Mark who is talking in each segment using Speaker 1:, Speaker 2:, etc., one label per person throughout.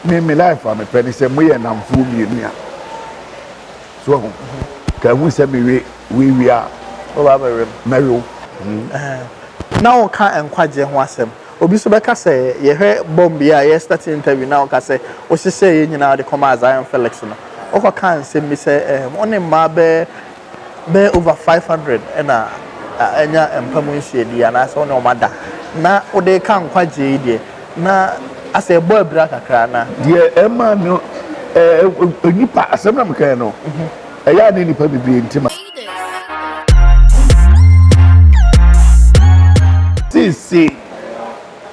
Speaker 1: Me me life a mepɛ ne sɛ moyɛ nnamfoɔ mmienu a so ahu ka ehu sɛ mewe wewie a
Speaker 2: woba abɛwe me.
Speaker 1: Mɛwe wo.
Speaker 2: Na woka nkwagyeɛ ho asɛm. Obi nso bɛka sɛ yɛhwɛ bomb yi a yɛ start interview na woka sɛ wohyehyɛɛ yɛn nyinaa wode kɔmaa Zion Felix no. Wokɔkaa nsɛm bi sɛ ɛɛm wo ne mmaa bɛyɛ bɛyɛ over 500 na anya mpa mu nhyiadie anaasɛ wo ne wɔn ada. Na wode reka nkwagyeɛ yi deɛ na asɛ ɛbɔ abira kakra na.
Speaker 1: Deɛ ɛma no ɛɛ nipa asɛm na mekaeɛ no ɛyɛ a ne nipa bebree nte ma. Seesei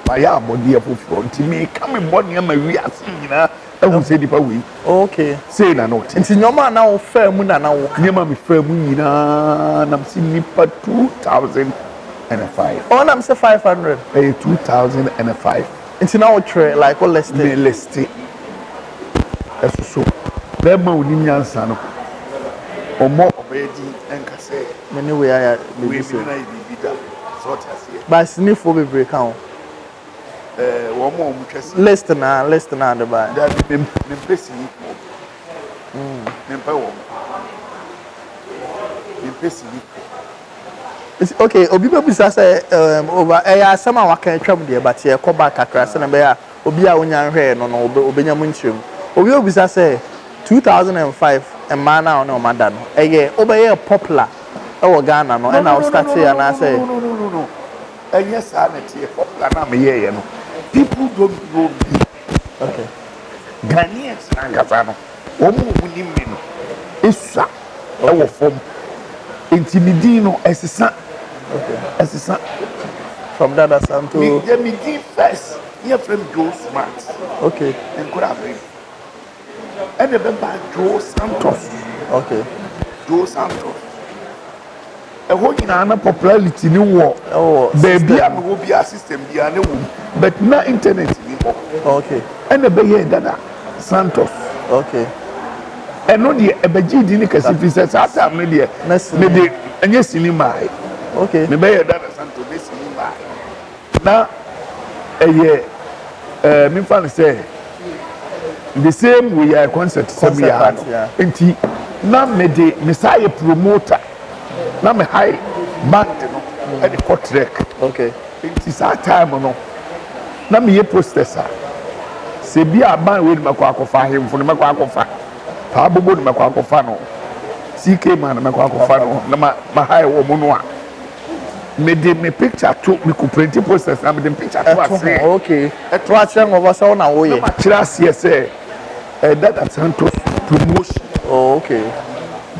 Speaker 1: mayɛ abɔdeɛ foforɔ nti meka me bɔne ama wiase nyinaa ahu sɛ nipa wei
Speaker 2: okay
Speaker 1: sei na na ɔte.
Speaker 2: Nti nneɛma a na wofaa mu na na woka.
Speaker 1: Nneɛma a mefaa mu nyinaa nam sɛ nipa 2005.
Speaker 2: Oh nam sɛ 500.
Speaker 1: Ɛyɛ 2005.
Speaker 2: Nti na wotwerɛ like wo liste.
Speaker 1: Me liste. Ɛsoso bɛrima a onim nyansa no ɔmmɔ ɔbaa din nka sɛ.
Speaker 2: Me ne wei ayɛ biribi sei.
Speaker 1: Wei me ne no ayɛ biribi da. Sɛ ɔte aseɛ.
Speaker 2: But sinifoɔ bebree ka ho.
Speaker 1: Ɛɛ wɔn a wɔtwa sini.
Speaker 2: List na list na ade bae.
Speaker 1: Dabi me mempɛ sinifoɔ. Mempɛ wɔn. Mempɛ sinifoɔ.
Speaker 2: Okay, obi bɛbisa sɛ um, over ɛyɛ asɛm a waka atwam deɛ but yɛkɔ back kakra sɛnea ɛbɛyɛ a obi a onya nhwɛɛ no no obɛnya mu nkyerɛmu. Obi bɛbisa sɛ 2005 mmaa no a ɔne wɔn ada no ɛyɛ wobɛyɛɛ popular ɛwɔ Ghana no
Speaker 1: No
Speaker 2: ɛna
Speaker 1: no
Speaker 2: wo
Speaker 1: no no no
Speaker 2: startee
Speaker 1: no no no
Speaker 2: anaasɛ
Speaker 1: no no no no ɛnyɛ saa na ɛteɛ popular no a meyɛeɛ no people don't know me.
Speaker 2: Okay.
Speaker 1: Ghanaians no ankasa no wɔn a wɔnim me no esua ɛwɔ fam nti me din no ɛsesa ɛsesa.
Speaker 2: From Dada Santo.
Speaker 1: Me deɛ me din first ne yɛfrɛ me Joe Smart.
Speaker 2: Okay.
Speaker 1: Nkora abere mu ɛna ɛbɛba Joe Santos.
Speaker 2: Okay.
Speaker 1: Joe Santos. Ɛhɔ nyinaa na popularity no wɔ baabi a mewɔ biara, system biara na ɛwɔ mu but na internet nni hɔ.
Speaker 2: Okay.
Speaker 1: Ɛna ɛbɛyɛɛ Dada Santos.
Speaker 2: Okay.
Speaker 1: Ɛno deɛ ɛbɛgyee din kɛse firi sɛ saa time no deɛ mede ɛnyɛ sini maae.
Speaker 2: Okay.
Speaker 1: Mebɛyɛɛ Dada Santos ne sini maae. Na ɛyɛ ɛɛ memfa no sɛ the same way yɛ concert sɛ meyɛ no nti na mede mesaa yɛ promoter. Na me hire band no de kɔ trek.
Speaker 2: Okay.
Speaker 1: Nti saa time no na meyɛ posters a sɛ bi a band wei no mɛkɔ akɔfa ahemfo no mɛkɔ akɔfa paa bobo no mɛkɔ akɔfa no CK man no mɛkɔ akɔfa no na ma ma hire wɔn no a mede me picture to me ko print posters na mede me picture to aseɛ.
Speaker 2: Okay. Ɛto akyerɛ nkurɔfoɔ sɛ wo na woyɛ.
Speaker 1: Na ma kyerɛ aseɛ sɛ. Ɛda da Santos promotion.
Speaker 2: Oh okay.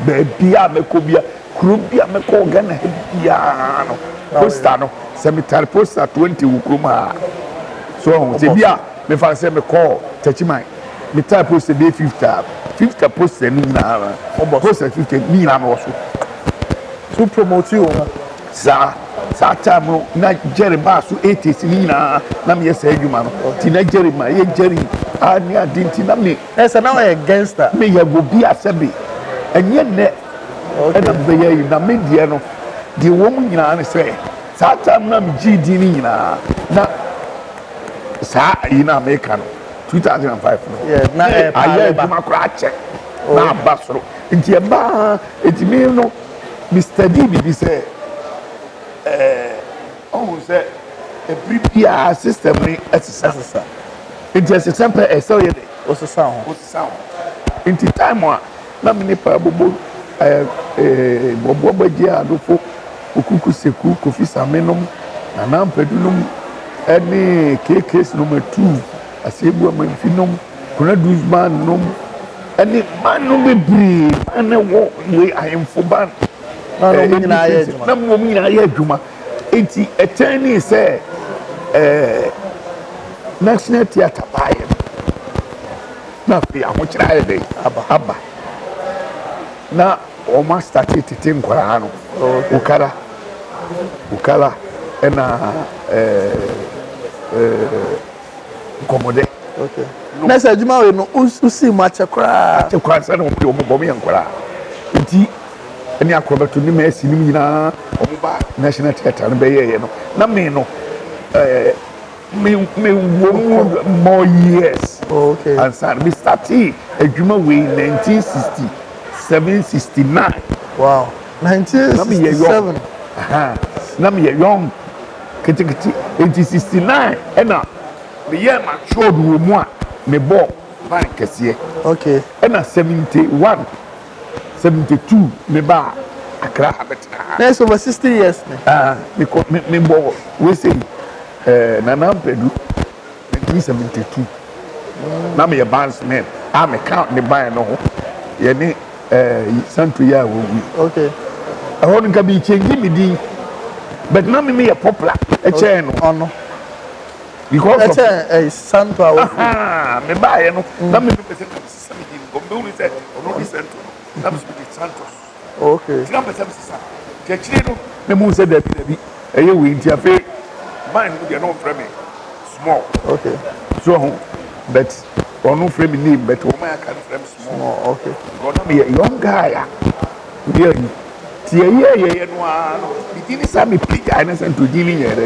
Speaker 1: Baabi a mɛkɔ bia, kuro bi a mɛkɔ wɔ Ghana ha biara no, poster no, sɛ metare poster 20 wɔ kurom ha a, so ɔho, sɛ bi a mefa sɛ mekɔɔ Techiman, metare poster bɛyɛ 50 a, 50 poster no nyinaa, poster 50 ne nyinaa mewɔ so.
Speaker 2: So promote wo ho.
Speaker 1: Saa saa time no na Jerry baa so 80s ne nyinaa na meyɛ saa adwuma no nti na Jerry ma yɛ Jerry a ne ade nti na me.
Speaker 2: Ɛsɛ na ɔyɛ gangster.
Speaker 1: Meyɛ gobi asɛbe ɛnyɛ nnɛ ɛna mebɛyɛ yi na me deɛ no deɛ wɔ mu nyinaa ne sɛ saa time no a megyee din no nyinaa na saa ayi no a meka no 2005 no
Speaker 2: na
Speaker 1: ayɛ adwuma koraa kyɛ na aba soro nti ɛbaa nti me no Me study biribi sɛ ɛɛ ɔhu sɛ ɛbere biara system no ɛsesa nti ɛsesa pɛ ɛsɛ ɔyɛ dɛ
Speaker 2: ɔsesa ho
Speaker 1: ɔsesa ho nti time a na me ne paa bobo ɛɛ ɛɛ bɔbɔ bɛgye adofo okuku seku kofi same nom nana mpadu nom ɛne kks nom atu aseebu amanfi nom Konadus ban nom ɛne ban no bebree ban no wɔ wei ahemfo ban.
Speaker 2: Na wɔn nyinaa yɛ adwuma.
Speaker 1: Na wɔn nyinaa yɛ adwuma nti ɛtɛn ne sɛ ɛɛ National Theatre baayɛ no na afei ahokyerɛ ayɛ dɛ aba na wɔn asate tete nkwaraa no okara okara ɛna ɛɛ ɛɛ. Nkɔmmɔdɛ.
Speaker 2: Okay. Na sɛ adwuma wei no wosi mu akyɛ koraa.
Speaker 1: Akyɛ koraa sɛ na wɔn de wɔn bɔ wɔn yɛ nkwaraa. Nti ɛne akorɔbɛto ne mɛsi no nyinaa wɔn ba National Theatre no bɛyɛɛyɛ no na me no ɛɛ me me wɔ mu more years.
Speaker 2: Oh, okay.
Speaker 1: Ansa na me startee adwuma wei 1967 69.
Speaker 2: Wow. 1967.
Speaker 1: Na meyɛ young ketekete nti 69 ɛna meyɛɛ matured wɔ mu a mebɔɔ ban kɛseɛ.
Speaker 2: Okay.
Speaker 1: Ɛna 71 72 mebaa Accra ha bɛtena ha.
Speaker 2: Na ɛsɛ over 60 years ne.
Speaker 1: Ah, mekɔ me mebɔ wei sei ɛɛ Nana Ampadu 1972 na meyɛ bandsman a meka ne ban no ho yɛne ɛɛ Santo yi a wɔwu yi.
Speaker 2: Okay.
Speaker 1: Ɛhɔ no nka bi change me din but na me meyɛ popular ɛkyɛn no.
Speaker 2: Ɔno.
Speaker 1: Because of
Speaker 2: ɛkyɛn ɛɛ Santo a wɔfu.
Speaker 1: Me baayɛ no na me mepɛ sɛ mesesa me din nkɔm bɛhunu sɛ ɔno de Santo no na me so mede Santos.
Speaker 2: Okay.
Speaker 1: Nti na mpɛ sɛ mesesa nti akyire no na mehu sɛ dabi dabi ɛyɛ wei nti afei man no deɛ na ɔmfrɛ me small.
Speaker 2: Okay.
Speaker 1: So ho but ɔno frɛ me name but wɔn a aka no frɛ me small.
Speaker 2: Small okay.
Speaker 1: Because na meyɛ young guy a meyɛ yi nti yɛyɛ yɛyɛ no ara no me din ne saa me pagyae ne sɛ nto din no nyɛ dɛ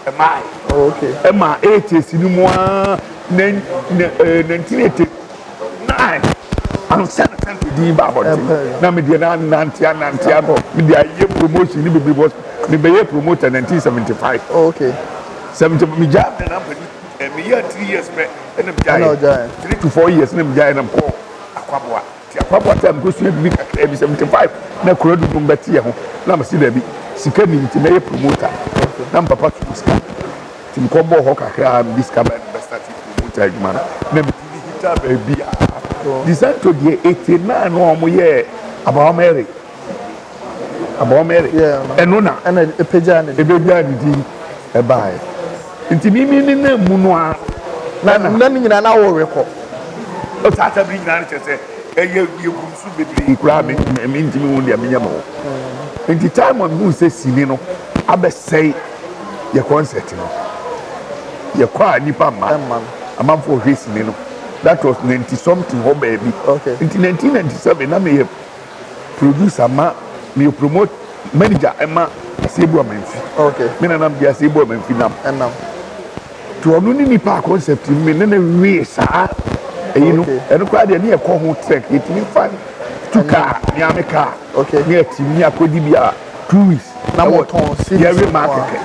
Speaker 1: ɛmaa
Speaker 2: Okay.
Speaker 1: Ɛma 80s no mu ara 1989 ansa na santo din ba abɔnten na me deɛ na nante anante akɔ me de ayɛ promotion ne bebree bɔ me bɛyɛ promoter 1975.
Speaker 2: Okay.
Speaker 1: 70 me gya me na mpani me yɛ 3 years pɛ ɛna me gya 3 to 4 years na me gya na me kɔ akwaboa ti akwaboa sɛ mekɔ sua bibi kakra bi 75 na kura dudum bɛte yɛ ho na me se dabi sika ni nti mɛyɛ promoter na me papa to sika Nti mekɔ bɔɔ hɔ kakra a mede sika bae na mebɛstartee promoter adwuma no na mede ne hitaa baabi a Disanto deɛ 89 no a wɔyɛɛ Abawa Mary Abawa Mary ɛno na
Speaker 2: ɛna ɛpagyaa ne
Speaker 1: din ɛbɛgyaa ne din ɛbaeɛ nti mimi ne nam mu no a
Speaker 2: na na ne nyinaa na wɔrekɔ
Speaker 1: saa ta bere nyinaa no kyerɛ sɛ ɛyɛ yɛgu so bebree koraa me mentumi hu deɛ menyɛ me ho nti time a mehu sɛ sini no abɛsɛe yɛ concert no yɛkɔ a nipa mma amanfoɔ hwɛ sini no that was ninety something hɔ baabi nti 1997 na meyɛ producer ma meyɛ promote manager ɛma Asebu Amanfi me nanam de Asebu Amanfi nam nti ɔno ne nipa a concept mi ne ne wee saa ɛyi no ɛno koraa deɛ ne yɛkɔ ho trek yɛtumi fa tu kaa ne ame kaa ne yɛtumi akɔdi bi a 2 weeks.
Speaker 2: Na mo tɔn seeds.
Speaker 1: Yɛwe maa kɛkɛ.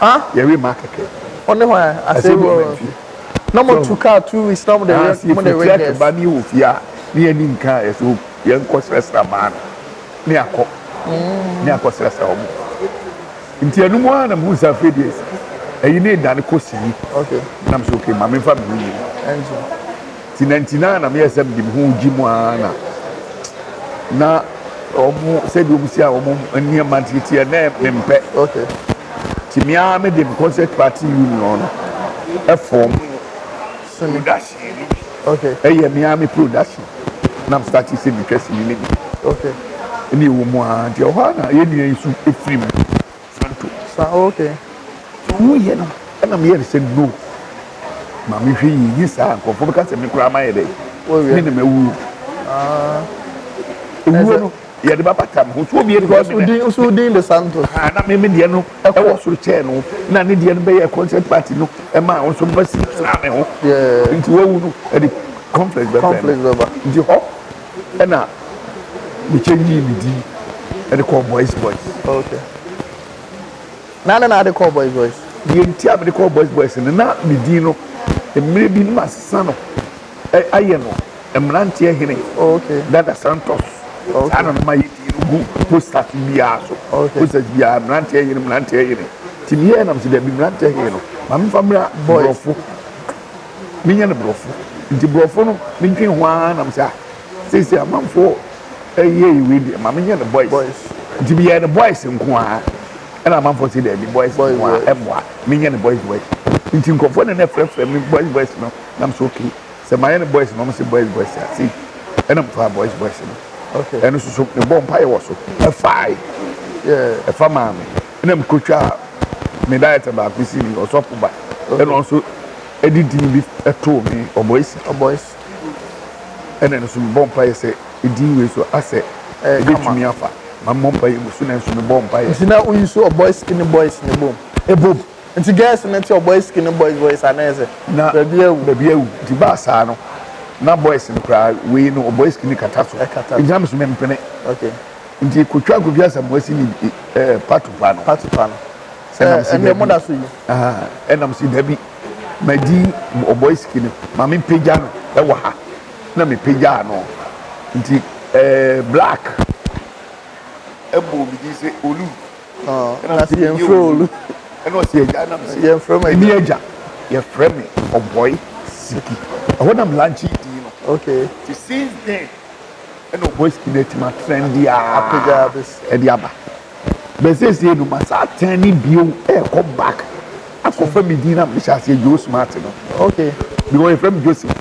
Speaker 2: Ah.
Speaker 1: Yɛwe maa kɛkɛ.
Speaker 2: Ɔne hɔ a
Speaker 1: Asebu Amanfi
Speaker 2: na mo tu kaa 2 weeks na mo de
Speaker 1: we mo
Speaker 2: de
Speaker 1: we guest. Ba ne wɔ fie a ne yɛ ni nka yɛ so yɛn kɔ srɛsrɛ maa no ne akɔ ne akɔ srɛsrɛ wɔn nti ɛnum ara na mo hu sɛ afei deɛ ɛyi ne dane kɔ sini na mo sɛ okay maame nfa mi ho yi ti 99 na meyɛ sɛ mede me ho gyi mu ara na na wɔn sɛdeɛ wɔn si a wɔn nneɛma nteteɛ na mempɛ nti me ara mede me concert party union no ɛfɔm production no bi ɛyɛ me ara me production na me start sɛ metwa sini no bi ɛne ɛwɔ mu ara nti ɛhɔ ara na yɛn nua yi so efiri mu Santo.
Speaker 2: Sa okay.
Speaker 1: Nti woyɛ no ɛna meyɛ no sɛ no ma mehwɛ yie nye saa nkurɔfoɔ bɛka sɛ me koraa mayɛ dɛ me na mawuo ewuo no yɛde bɛbata me ho so obi
Speaker 2: because wodin so wodin de Santos.
Speaker 1: Ah, na me me deɛ no ɛwɔ soro kyɛɛ no na ne deɛ no bɛyɛ concert party no ɛma wɔn nso bɛsi sra me ho nti wawu no ɛde conflict bɛbɛ nti hɔ ɛna me change me din ɛde kɔɔ Boys Boys.
Speaker 2: Okay. Na ne na ade kɔɔ Boys Boys.
Speaker 1: Deɛ nti a mede kɔɔ Boys Boys no na me din no mmerɛ bi no masesa no ayɛ no mmeranteɛ hene.
Speaker 2: Okay.
Speaker 1: Dada Santos.
Speaker 2: Okay.
Speaker 1: Saa na no ma yɛ din no gu posters biara so.
Speaker 2: Okay.
Speaker 1: Posters biara mmeranteɛ hene, mmeranteɛ hene. Nti meyɛɛ nam sɛ dabi mmeranteɛ hene no ma memfa mmra borɔfo. Menyɛ no borɔfo. Nti borɔfo no medwen ho ara nam sɛ ah seesei amanfoɔ ɛyɛ wei deɛ ma menyɛ no boys. Nti meyɛɛ no boys nko ara ɛna amanfoɔ sɛ dabi boys nko ara ɛmmoa menyɛ no boys boys. Nti nkurɔfoɔ na na ɛfrɛfrɛ me boys boys no nam sɛ okay sɛ mayɛ no boys no wɔn sɛ boys boys a sei ɛna mefaa boys boys no.
Speaker 2: Okay.
Speaker 1: Ɛno nso so mebɔ mpaeɛ wɔ so ɛfae.
Speaker 2: Yeah.
Speaker 1: Ɛfa maa me ɛna mekɔtwaa me director baako si mi ɔsɔfo ba ɛna ɔno nso ɛde din bi ɛtoo me Ɔbɔisi.
Speaker 2: Ɔbɔisi.
Speaker 1: Ɛna ɛno nso mebɔ mpaeɛ sɛ edin wei so asɛ ebetumi afa ma mmɔ mpaeɛ mu so na nso mebɔ mpaeɛ.
Speaker 2: Nti na woyi so Ɔbɔisi ne boys ne bom.
Speaker 1: Ebom.
Speaker 2: Nti girls no te ɔboy skin ne boys boys a na yɛ sɛ
Speaker 1: na
Speaker 2: baabi awu.
Speaker 1: Baabi awu. Nti baa saa no na boys no koraa wei no ɔboy skin kata so.
Speaker 2: Ɛkata so.
Speaker 1: Nti na me so mempene.
Speaker 2: Okay.
Speaker 1: Nti kotwa Kofi Asamoah si ne ɛɛ patopa no.
Speaker 2: Patopa no.
Speaker 1: Ɛnam si
Speaker 2: Ɛnna
Speaker 1: dabi.
Speaker 2: mo da so yi.
Speaker 1: Ɛnam si dabi. Madi ɔboy skin no ma me pagya no ɛwɔ ha na me pagyaa no. Nti ɛɛ black ɛbɔ me din sɛ Olu.
Speaker 2: Ɛna sɛ yɛmfrɛ Olu.
Speaker 1: Ɛna ɔsɛ agya nam sɛ
Speaker 2: yɛmfrɛ me
Speaker 1: agya. agya yɛfrɛ me ɔbɔe siki. Ɛhɔ nam lanche din no.
Speaker 2: Okay.
Speaker 1: Ti since then ɛna ɔbɔe siki no atumi atrɛndi
Speaker 2: Apagya
Speaker 1: a
Speaker 2: abɛsi.
Speaker 1: ɛde aba. Bɛsiesie no ma saa atɛn ne bio ɛɛkɔ back akɔfa me din na mehyɛ aseɛ Joe Smart no.
Speaker 2: Okay.
Speaker 1: Because yɛfrɛ me Joseph.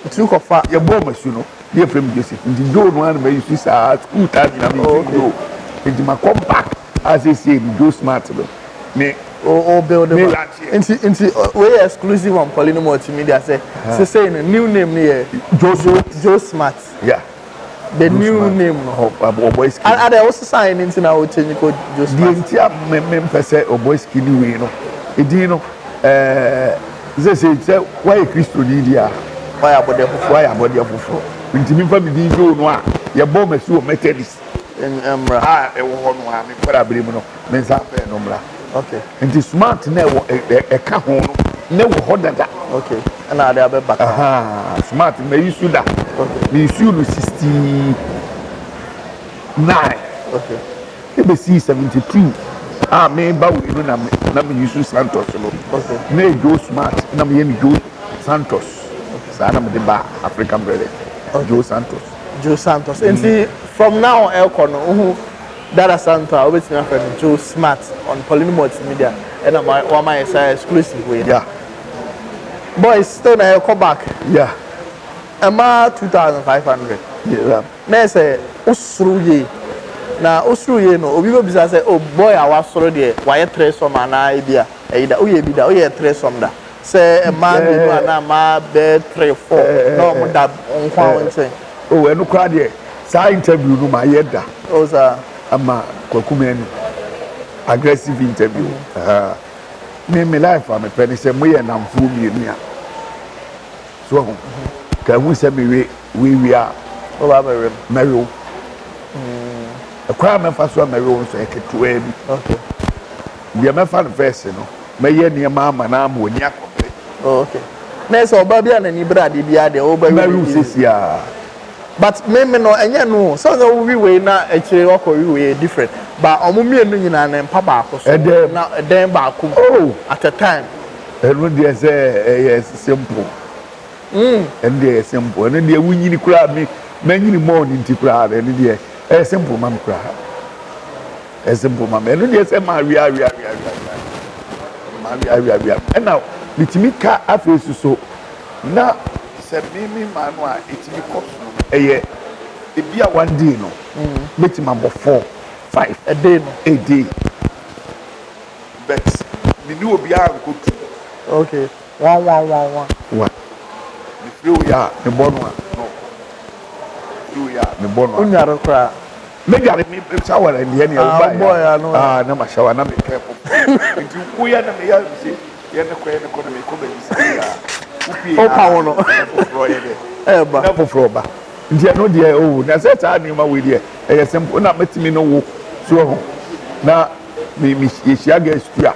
Speaker 2: Nti wokɔfa.
Speaker 1: Yɛbɔɔ m'asu no. Ne yɛfrɛ me Joseph nti Joe no ara na mayi so saa school time nyinaa me
Speaker 2: Oh, okay.
Speaker 1: Joe nti makɔ back a seesei no Joe Smart no me
Speaker 2: O o build
Speaker 1: me
Speaker 2: ba.
Speaker 1: lancheɛ.
Speaker 2: Nti nti wei yɛ exclusive on Pauline Multimedia sɛ sesei no new name no yɛ
Speaker 1: Joe Smart.
Speaker 2: Joe Smart.
Speaker 1: Yeah.
Speaker 2: The
Speaker 1: Joe
Speaker 2: new
Speaker 1: Smart.
Speaker 2: name no.
Speaker 1: Ɔbɔ skin.
Speaker 2: Adɛ wo sesan yɛ ne nti na wo change kɔ Joe
Speaker 1: Deɛ
Speaker 2: Smart.
Speaker 1: nti a me me mpɛ sɛ ɔbɔ skin wei no edin no ɛɛ sɛ sɛ woayɛ Kristoni deɛ a
Speaker 2: Wayɛ abɔdeɛ foforɔ.
Speaker 1: Woayɛ abɔdeɛ foforɔ nti memfa me din Joe no a yɛbɔɔ m'asu wɔ Methodist
Speaker 2: Mmra.
Speaker 1: a ɛwɔ hɔ no a me nkwadaa bere mu no me nsa afɛn no mmra.
Speaker 2: Okay.
Speaker 1: Nti Smart na ɛwɔ ɛka ho no na ɛwɔ hɔ dada.
Speaker 2: Okay. Ɛna ade abɛba ka ho.
Speaker 1: Smart mayi su da.
Speaker 2: Okay.
Speaker 1: Meyi su no 69.
Speaker 2: Okay.
Speaker 1: Ebesi 72 a meba wei no na me na meyi su Santos no.
Speaker 2: Okay.
Speaker 1: Na ɛyɛ Joe Smart na meyɛ no Joe Santos. Saa na mede ba African Brothers.
Speaker 2: Okay.
Speaker 1: Joe Santos.
Speaker 2: Joe Santos. Nti from now ɛkɔ no wohu Dada Santo a wobɛtumi afrɛ no Joe Smart on Pauline Multimedia ɛna ma wama yɛ saa exclusive wei.
Speaker 1: Yeah.
Speaker 2: Boys still na yɛkɔ back.
Speaker 1: Yeah.
Speaker 2: Ɛma 2500.
Speaker 1: Yeah.
Speaker 2: Na yɛ sɛ wosoro yie na wosoro yie no obi bɛbisa sɛ oh boy a wasoro deɛ wayɛ threesome anaa ebi a ɛyi da woyɛ bi da woyɛ threesome da sɛ mmaa mmienu anaa mmaa bɛyɛ three four na wɔn da nko a wɔn nkyɛn.
Speaker 1: Oh ɛno koraa deɛ saa interview no ma yɛ da.
Speaker 2: Oh saa.
Speaker 1: Ama Kwaku Manu aggressive interview. Me me life a mepɛ ne sɛ moyɛ nnamfoɔ mmienu a so ahu ka ehu sɛ mewe wewie a
Speaker 2: Woba abɛwe no.
Speaker 1: mɛwe wo. Ɛkwan a mɛfa so a mɛwe wo nso yɛ ketewaa bi.
Speaker 2: Okay.
Speaker 1: Deɛ mɛfa no first no mɛyɛ nneɛma ama no ama w'ani akɔpere.
Speaker 2: Oh, okay. Na ɛsɛ ɔbaa bi a n'ani bere adeɛ biara deɛ wobɛwe no
Speaker 1: Mɛwe wo
Speaker 2: easy.
Speaker 1: seesei ara.
Speaker 2: But me me no ɛnyɛ no o. Sɛ ɔsɛ wowi wei na akyire wakɔ wi wei yɛ different. But ɔmo mmienu nyinaa no mpa baako so.
Speaker 1: Ɛdɛm.
Speaker 2: Na ɛdɛn baako mu.
Speaker 1: Oh.
Speaker 2: At a time.
Speaker 1: Ɛno deɛ sɛ ɛyɛ simple. Ɛno deɛ ɛyɛ simple. Ɛno deɛ wonyini koraa me manyini mɔɔ ne nti koraa ɛno deɛ ɛyɛ simple ma me koraa. Ɛyɛ simple ma me. Ɛno deɛ sɛ maa wia wia wia wia wia. Maa wia wia wia. Ɛna metumi ka afei soso na sɛ me me maa no a ɛtumi kɔ so no ɛyɛ ebi a one day no mɛtumi abɔ four five.
Speaker 2: A day no.
Speaker 1: A day. But me ne obiara nkɔ tu.
Speaker 2: Okay. One one one one.
Speaker 1: One. Me firi wo yɛ a me bɔ no a na ɔkɔ. Me firi wo yɛ a me bɔ no a.
Speaker 2: Wonware koraa.
Speaker 1: Me dware me shower deɛ nea
Speaker 2: Ah,
Speaker 1: wo ba
Speaker 2: wobɔɔ
Speaker 1: yɛ
Speaker 2: yɛ ano.
Speaker 1: Ah, na ma shower na me twɛn foforo. Nti wo yɛ na me yɛ me se yɛ ne kɔ yɛ ne kɔ na me kɔ baabi sɛ yɛ a. Wo pie
Speaker 2: Wopa wo no.
Speaker 1: Na foforɔ yɛ dɛ.
Speaker 2: Ɛɛba.
Speaker 1: Na foforɔ ba. Nti ɛno deɛ oh na sɛ saa nneɛma wei deɛ ɛyɛ simple na mɛtumi ne wo so ho na me me yɛhyia girls tu a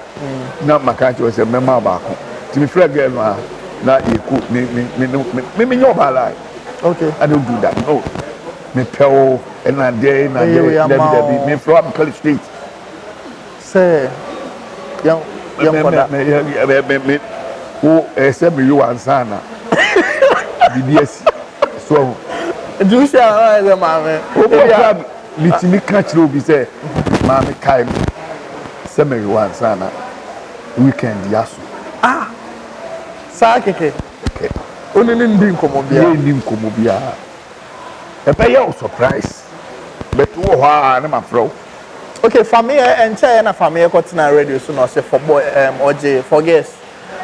Speaker 1: na maka akyerɛ sɛ mɛma baako nti mefrɛ girl no a na yɛkɔ me me me me me menyɛ ɔbaa lie.
Speaker 2: Okay.
Speaker 1: I don't do that no mepɛ wo ɛna deɛ ɛna deɛ dabi dabi mefrɛ wa mekɔ straight.
Speaker 2: Sɛ yɛn yɛn kɔda.
Speaker 1: Me me me wo ɛsɛ me wi wansa na biribi asi so ho.
Speaker 2: Nti wo hyia a ɔyɛ sɛ maame.
Speaker 1: Obi a metumi ka kyerɛ obi sɛ maame kae me sɛ me wi wansa na weekend yaso.
Speaker 2: Ah saa kɛkɛ.
Speaker 1: Kɛkɛ.
Speaker 2: Wo ne no ndi nkɔmmɔ biara.
Speaker 1: Yɛnni nkɔmmɔ biara. Ɛbɛyɛ wo surprise but wowɔ hɔ a na mafrɛ wo.
Speaker 2: Okay, Fameyɛ ɛnkyɛeɛ na Fameyɛ kɔtenaa radio so na ɔse for boy ɛɛm ɔgye for girls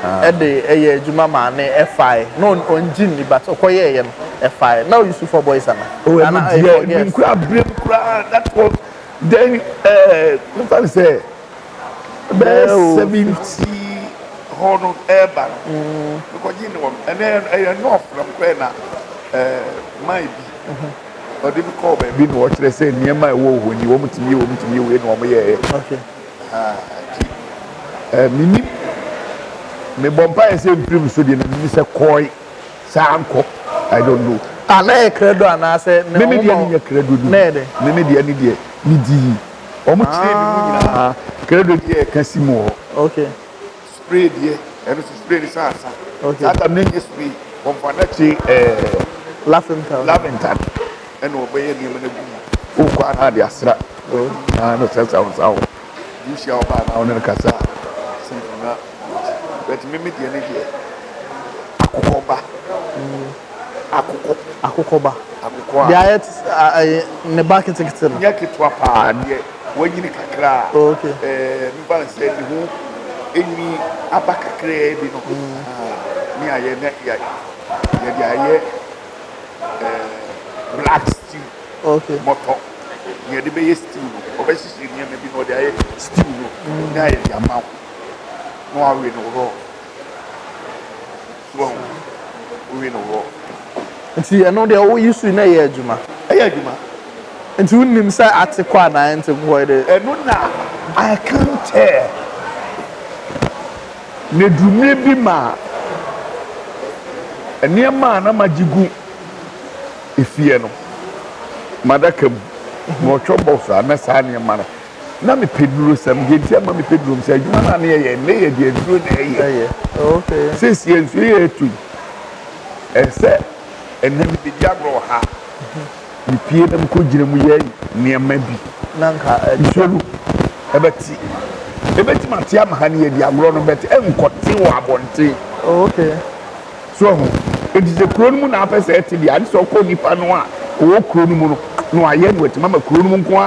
Speaker 2: ɛde ɛyɛ adwuma maa ne ɛfae na ɔngye nni but ɔkɔyɛɛyɛ no ɛfae na ɔuse for boys ana?
Speaker 1: Oh ɛno
Speaker 2: Ana ɛyɛ
Speaker 1: deɛ
Speaker 2: for girls?
Speaker 1: me nkura berem koraa that was then ɛɛ mefa no sɛ. Bɛyɛ 70 hɔ no ɛreba no, mekɔgye ne wɔ ɛnɛ ɛyɛ north na mekɔɛ na ɛɛ man bi ɔde me kɔɔ baabi na ɔkyerɛ sɛ nneɛma a ɛwɔ hɔ ni, wɔn tumi yɛ, wɔn tumi yɛ wei na wɔn yɛɛ. Nti menim, mebɔ mpaeɛ sɛ mfiri so deɛ na menim sɛ kɔe saa nkɔ, I don't know.
Speaker 2: Ah, na yɛ credo anaasɛ
Speaker 1: ne meme deɛ ne nyɛ credo no.
Speaker 2: Na yɛ dɛ?
Speaker 1: Meme deɛ ne deɛ ne di wɔn kyerɛ me mu nyinaa, credo deɛ ɛka si mu hɔ. Spray deɛ, ɛno so spray ne san asa. Saa tam ne nyɛ spray, wɔmfa n'akyi
Speaker 2: Lavender.
Speaker 1: Lavender ɛna ɔbɛyɛ nneɛma no agu mu. Wokɔ a na ade asra na na sɛ sa wo nsa ho. Wohyia ɔbaa na wo ne no kasa a, simple na. But meme deɛ ne deɛ akokɔ ba. Akokɔ.
Speaker 2: Akokɔ ba.
Speaker 1: Akokɔ a.
Speaker 2: Deɛ ayɛ te sɛ ne ba ketekete no.
Speaker 1: Nyɛ ketewa paa, deɛ wanyini kakra a.
Speaker 2: Oh, okay.
Speaker 1: Mefa no sɛ ne ho enwi aba kakraa bi no. Ne ayɛ na yɛde ayɛ black stew.
Speaker 2: Okay.
Speaker 1: Mɔtɔ. Deɛ yɛde bɛyɛ stew no, ɔbɛhyehyɛ nneɛma bi na ɔde ayɛ stew no na ayɛ de ama wo na wawe no raw. So wahu, wowe no raw.
Speaker 2: Nti ɛno deɛ woyi so na ɛyɛ adwuma?
Speaker 1: Ɛyɛ adwuma.
Speaker 2: Nti wonim sɛ ate kɔ anaa ɛnte kɔ de?
Speaker 1: Ɛno na I can't tell. Na eduru mmerɛ bi ma nneɛma a na magye gu efie no, m'adaka mu, na ɔtwɔ box a na saa nneɛma no, na mepɛ duro sɛm. Deɛ nti a ma mepɛ duro sɛ adwuma no a na yɛyɛ nnɛ yɛ deɛ duro na ɛyɛ.
Speaker 2: Ɛyɛ. Okay.
Speaker 1: Seesie nsuo yɛ etu yi, ɛsɛ ɛnɛ mebɛdi agorɔ wɔ ha, mepie na mekɔ gyina mu yɛ nneɛma bi.
Speaker 2: Na nka
Speaker 1: nsuo no ɛbɛte, ɛbɛtumi ate ama ha ne yɛdi agorɔ no bɛte, ɛnkɔte wɔ abɔnten.
Speaker 2: Oh, okay.
Speaker 1: So ɛho eti sɛ kuro no mu na apɛ sɛ ɛte deɛ ade sɛ ɔkɔ nipa no a ɔwɔ kuro no mu no na wayɛ no, watumi ama kuro no mu nko ara.